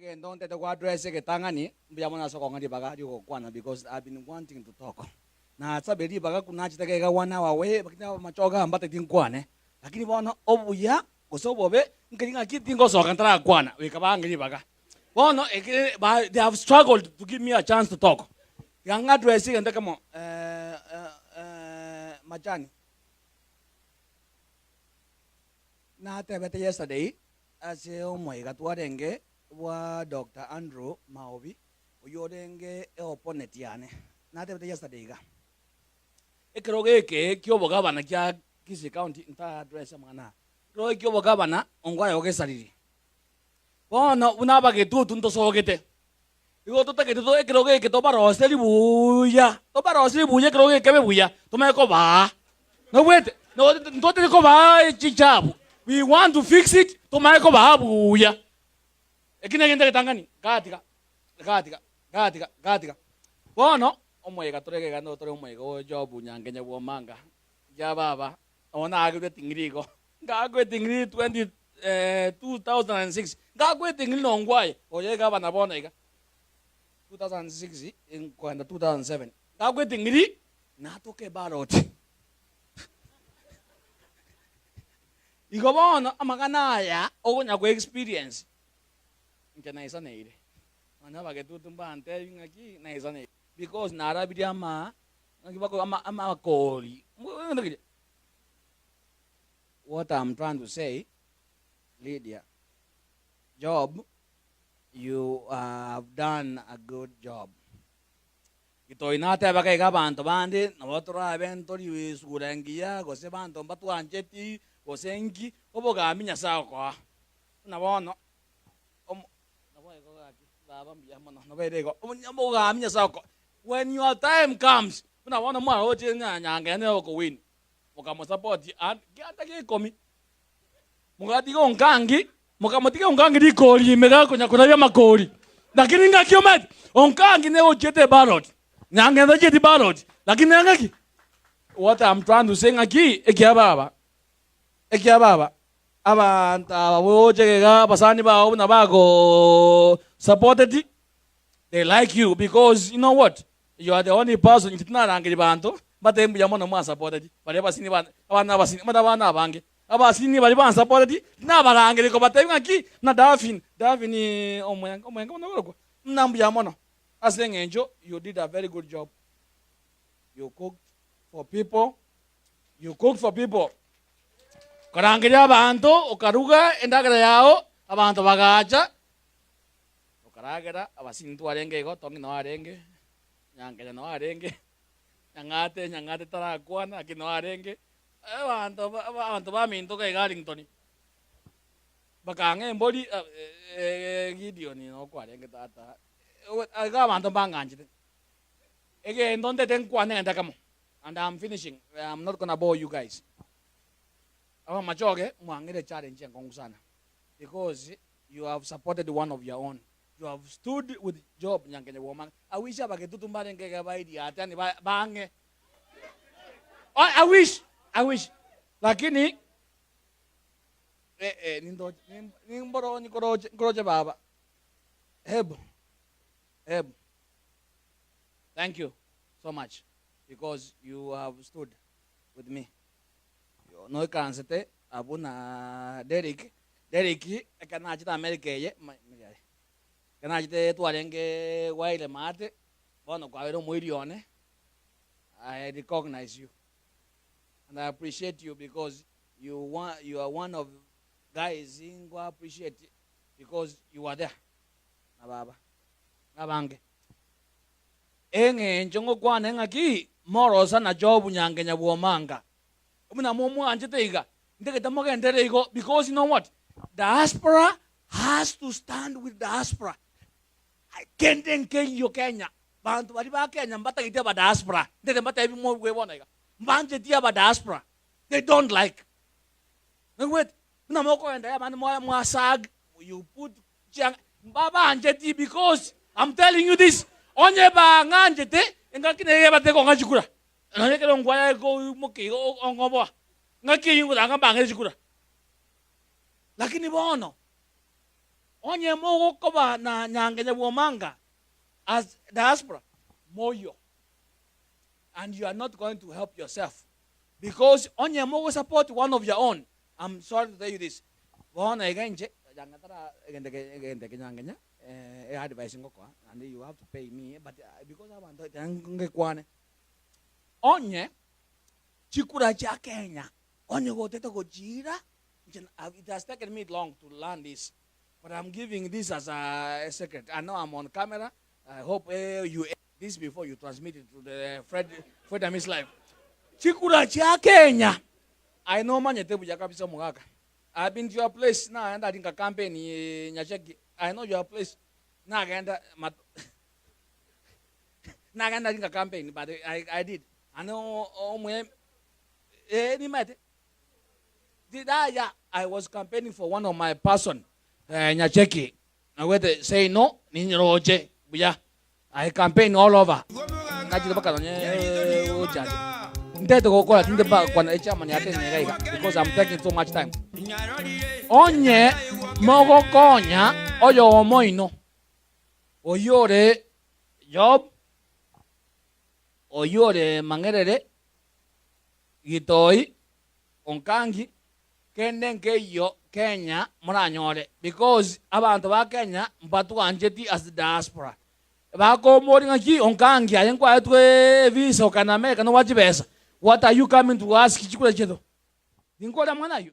Egento ntete go address egetang'ani, mbuya mono ase okong'a ribaga ri'ogokwana because I've been wanting to talk. Nasabire ribaga korwa nachete iga iga one hour away lakini amachogo aya mbateti nkwane. Lakini bono obuya gose obobe nkeri ng'aki tingosoka ntarakwana goika bang'e ribaga. Bono ekere ba they have struggled to give me a chance to talk. Tiga ng'a address egento ekemo Machani, natebete yesterday Ase omoiga twarenge bwa Doctor Andrew Maobi, oyio orenge eopponent yane, natebete yesterday iga, ekerogo eke ki'obogabana kia Kisii County nta address amang'ana aya, ekerogo eke ki'obogabana ongwae ogesaririe. Bono buna abagetutu ntosogete, igo totagete to ekerogo eke tobaroserie buya, tobaroserie buya ekerogo eke kebe buya, tomanye kobaa. Nobwete? No ntotari kobaa chichabu, we want to fix it tomanye kobaa buya. Eki negento egetang'ani, gatiga, gatiga, gatiga, gatiga. Bono, omoyega tore iga iga nigo tore omoyega o Job Nyangenye bwa Omanga, ekia baba, nabo naagirwe eting'iri igo, ngakwa eting'iri 20 2006, ngakwa eting'iri nongwaye, oyo iga abana bono iga, 2006 nkoenda 2007, ngakwa eting'iri natoka ebaroti. Igo bono amang'ana aya okonya ko experience, inche naisaneire, nonya abagetutu mbantebi ng'aki naisaneire, because narabirie ama ng'aki bako ama amakori. What am trying to say, Lydia, Job, you have done a good job. Gitoi natebeka iga abanto bande nabo torabe ntori esura engiya gose banto mbatwancheti gose nki, obogambi Nyasae agokoa. Buna bono omo nabo igo gaki baba mbuya mono nabo ere igo, obogambi Nyasae agokoa. When your time comes, buna bono mwaroche ng'a Nyange nere okowin, mokamosapoti and kianda gia ikomi, Mogatiga onkangi, mokamotiga onkangi rikori ime gakonya korabia amakori. Lakini ng'aki omanyete, onkangi nigo ochiete ebaroti, nyange tachieti baroti, lakini ng'aki? What I'm trying to say ng'aki, ekia baba, ekia baba, abanto aba boche iga abasani bao buna bago supported, they like you because you know what, you are the only person inche tinarangeria banto, mbatebie mbuya mono mwansupported, baria abasini bane, abana abasini, omanyete abana abange. Abasini baria bansaporeti, tinabarangeria kobatebia ng'aki, buna Daphne, Daphne omwenga, omwenga buna okorokwa, buna mbuya mono, ase eng'encho you did a very good job, you cooked for people, you cooked for people, okarangeria abanto, okaruga endagera yao, abanto bagacha, okaragera, abasini ntwarenge igo, Tong'i noo arenge, Nyankenya noo arenge, Nyang'ate, Nyang'ate tarakwana lakini noo arenge. Abanto abanto baminto iga iga Arlington, bakang'a embori Gideon noo kwarenge tata, iga abanto mbang'anchete. Egento ntete nkwane egento ekemo, and I'm finishing, I'm not gonna bore you guys. Abamachoge mwang'ire challenge enkong'u sana because you have supported one of your own, you have stood with Job Nyankenye Bwomanga. I wish abagetutu mbarenge iga bairiate yaani bang'e. I wish, I wish. Lakini eh, eh, nindoche nimboronye nkoroche nkoroche baba. Hebu. Hebu. Thank you so much because you have stood with me. Noikaransete abwo na Derrick. Derrick ekero nachete America eye, ekero nachete twarenge gwaire maate, bono kwabeire omoiri one. I recognize you and I appreciate you because you wa you are one of guys nko appreciate because you are there na baba na abange. Eng'encho ngokwana ng'aki morosa na Job Nyankenya bwomanga buna momwanchete iga ntagete mogenderere igo because you know what diaspora has to stand with diaspora Kende nkeiyo Kenya, banto baria ba Kenya mbatageti aba diaspora, ntete mbatebi mobue bono iga, mbancheti aba diaspora, they don't like. Noigwete? Buna mokogenda iga abande mwa mwasag, you put chianga, mbabancheti because I'm telling you this, onye bang'anchete, engaki neye batari kong'a chikura, nonye ekero nkwaya koimoka iga ong'oboa, ng'aki eywo ngotanga mbang'ere chikura. Lakini bono. Onye mogokoba na Nyangenya bw'Omanga as diaspora, moyo and you are not going to help yourself because onye mogo support one of your own, I'm sorry to tell you this, bono iga inche Nyangenya tara egento eke egento eke Nyangenya eh advice ngokoa naende you have to pay me but because abanto ekero ngekwane, onye chikura chia Kenya onye gotete gochiira inche it has taken me long to learn this but I'm giving this as a secret, I know I'm on camera, I hope you edit this before you transmit it to the Fred, Fred Amis live. Chikura chia Kenya aye nomanyete buya kabisa omogaka. I've been to your place nagenda aria nka campaign Nyacheki. I know your place. Nagenda mat nagenda aria nka campaign but I, I did. And omwe eh nimaete. Did I? Yeah, I was campaigning for one of my person eh, Nyacheki. Nagwete say no ninyiroche buya. I campaign all over. Nachire mpaka nonye gochacha. Ntete gokora tinde ba kwana echairman yate niga iga because I'm taking too much time. Onye mogokonya oyomo oino oyio ore Job oyio ore Mang'erere Gitoi Onkangi kende nkeiyo Kenya moranyore because abanto ba Kenya mbatwancheti as diaspora bakomoria ng'aki Onkangi aye nkwaetwe evisa okagenda America nobwate chibesa what are you coming to ask chikura chiaito ninkoria amang'ana ayio.